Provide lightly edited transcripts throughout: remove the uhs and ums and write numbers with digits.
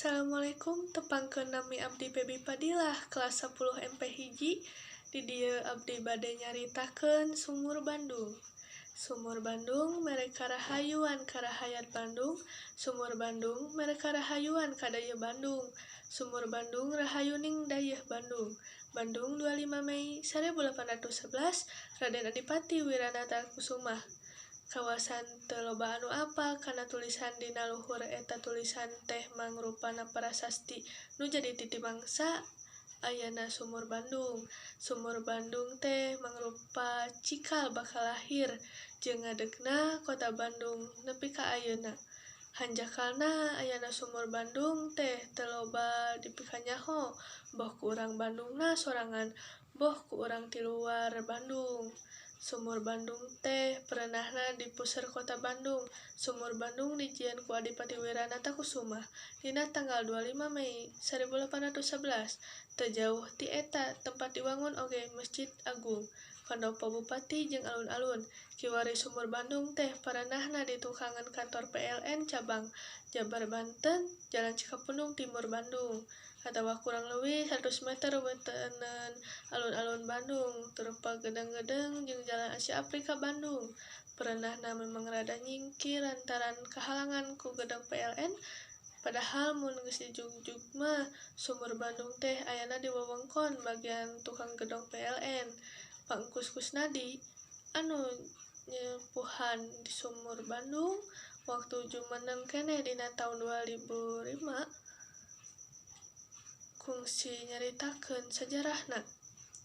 Assalamualaikum, tepangkeun nami abdi Pebi Padilah kelas 10 MP hiji. Di dieu abdi bade nyaritakeun Sumur Bandung. Sumur Bandung mere karahayuan ka rahayat Bandung. Sumur Bandung mere karahayuan ka dayeuh Bandung. Sumur Bandung rahayuning dayeuh Bandung. Bandung 25 Mei 1811, Raden Adipati Wiranata Kusumah. Kawasan teu loba anu apal kana tulisan dina luhur eta tulisan teh mangrupana prasasti nu jadi titi mangsa ayana Sumur Bandung. Sumur Bandung teh mangrupa cikal bakal lahir jeung ngadegna Kota Bandung nepi ka ayeuna. Hanjakalna ayana Sumur Bandung teh teu loba dipikanyaho, boh ku urang Bandungna sorangan, boh ku urang ti luar Bandung. Sumur Bandung teh perenahna di puseur Kota Bandung. Sumur Bandung dijieun ku Adipati Wiranata Kusumah dina tanggal 25 Mei 1811. Teu jauh ti eta tempat diwangun oge Mesjid Agung, Pendopo Bupati jeung alun-alun. Kiwari Sumur Bandung teh parenahna di tukangan kantor PLN cabang Jabar Banten, Jalan Cikapundung Timur Bandung, atawa kurang leuwih 100 meter weuteunneun alun-alun Bandung, terupa gedeng-gedeng jeung Jalan Asia Afrika Bandung. Perenahna memang rada nyingkir lantaran kahalangan ku gedeng PLN, padahal mun geus dijugjug mah Sumur Bandung teh ayana di wewengkon bagian tukang gedong PLN. Pak Engkus Kusnadi anu nyepuhan di Sumur Bandung waktu jumeneng keneh dina taun 2005 kungsi nyaritakeun sajarahna.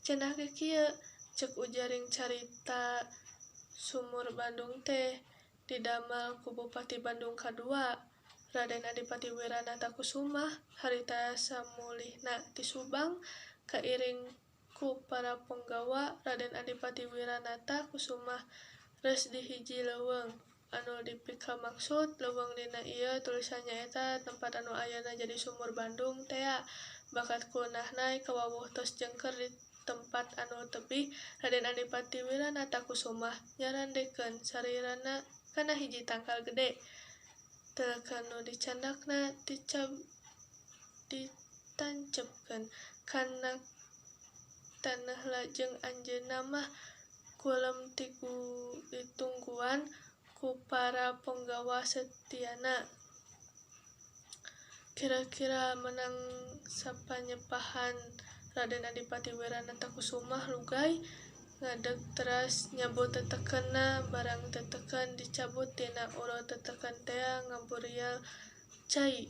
Cenah ge kieu, ceuk ujaring carita Sumur Bandung teh didamel ku Bupati Bandung kadua, Raden Adipati Wiranata Kusumah, harita samulihna ti Subang kairing ku para ponggawa. Raden Adipati Wiranata Kusumah reus di hiji leuweung. Anu dipikamaksud leuweung dina ieu tulisan nyaeta tempat anu ayeuna jadi Sumur Bandung tea. Bakat ku nahnai kawawuh tos jengker di tempat anu tebih, Raden Adipati Wiranata Kusumah nyarandekeun sarirana kana hiji tangkal gede. Teleken nu dicandakna ditancepkeun kana taneuh lajeng anjeunna mah kulem ditungguan ku para ponggawa setiana. Kira-kira menang sapanyepahan Raden Adipati Wiranata Kusumah lugay ngadeg teras nyabut tetekenna, barang teteken dicabut tina urut teteken tea ngaburial cai.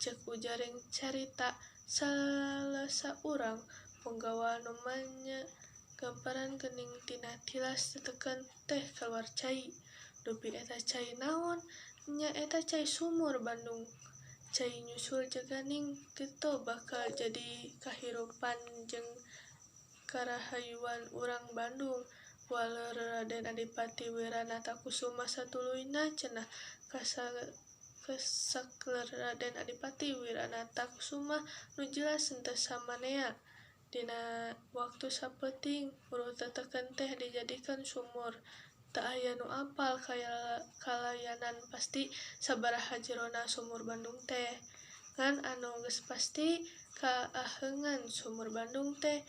Ceuk ujaring carita salah saurang ponggawa nu manya gamparan geuning tina tilas teteken teh kaluar cai. Dupi eta cai naon? Nya eta cai Sumur Bandung. Cai nyusul jaganing geto bakal jadi kahirupan jeung karahayuan urang Bandung. Waler Raden Adipati Wiranata Kusumah satuluyna cenah kasakler Raden Adipati Wiranata Kusumah nu jelas henteu samanea. Dina waktu sapeuting urut teteken teh dijadikeun sumur. Teu aya nu apal kalayanan pasti sabaraha jerona Sumur Bandung teh. Ngan anu geus pasti kaaheungan Sumur Bandung teh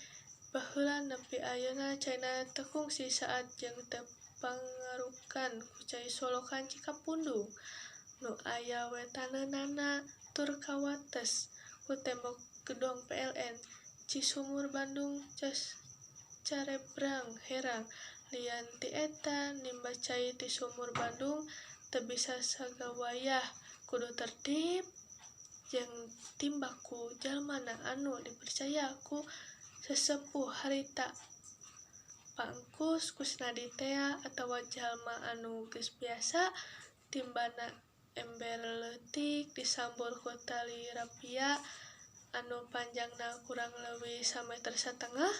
baheula nepi ayeuna caina teu kungsi saat jeung teu pangarukan ku cai Solokan Cikapundung nu aya wetaneunana tur kawates ku tembok gedong PLN. Ci Sumur Bandung carebrang herang. Lian ti eta nimba cai ti Sumur Bandung teu bisa sagawayah, kudu tertib jeung timbak ku jalmana anu dipercaya ku sesepuh harita. Pak Engkus Kusnadi tea atawa jalma anu geus biasa timbana ember leutik disambur ku tali rapia anu panjangna kurang leuwih sameter satengah.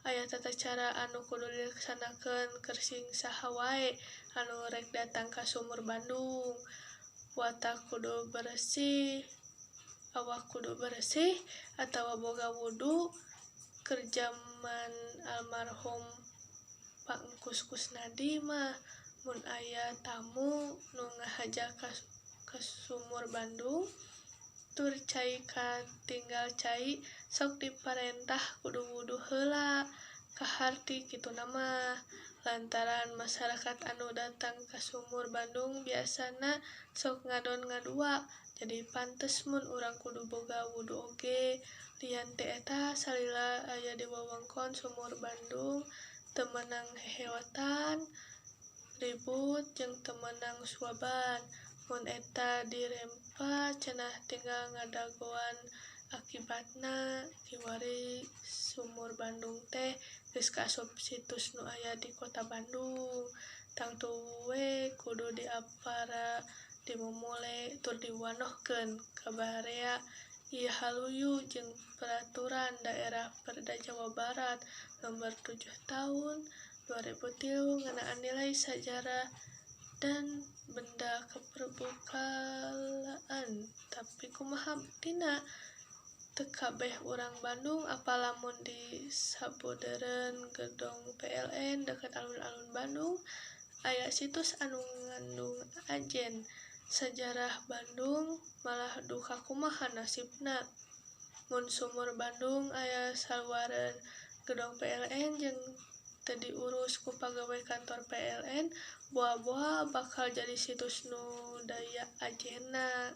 Aya tata cara anu kudu dilaksanakeun keur sing saha wae anu rek datang ka Sumur Bandung. Watak kudu beresih, awak kudu beresih atawa boga wudu. Keur jaman almarhum Pak Engkus Kusnadi mah mun aya tamu nu ngahaja ka Sumur Bandung tur cai katinggal cai sok diparentah kudu wudu heula. Kaharti kituna mah lantaran masyarakat anu datang ka Sumur Bandung biasana sok ngadon ngadua, jadi pantes mun urang kudu boga wudu oge. Lian ti eta salila aya di wewengkon Sumur Bandung teu meunang heheotan, ribut jeung teu meunang suaban. Mun eta dirempa cenah tinggal ngadagoan akibatna. Kiwari Sumur Bandung teh geus kaasup situs nu aya di Kota Bandung. Tangtu we kudu diapara, dimumule tur diwanohkeun ka barea ieu haluyu jeung Peraturan Daerah Perda Jawa Barat Nomor 7 Tahun 2003 ngeunaan nilai sajarah dan benda kepurbakalaan. Tapi kumaha buktina? Teu kabeh urang Bandung apal lamun di sabudeureun Gedong PLN deukeut alun-alun Bandung aya situs anu ngandung ajen sajarah Bandung, malah duka kumaha nasibna. Mun Sumur Bandung aya saluareun Gedong PLN jeung teu diurus ku pagawe kantor PLN, boa-boa bakal jadi situs nu daya ajenna.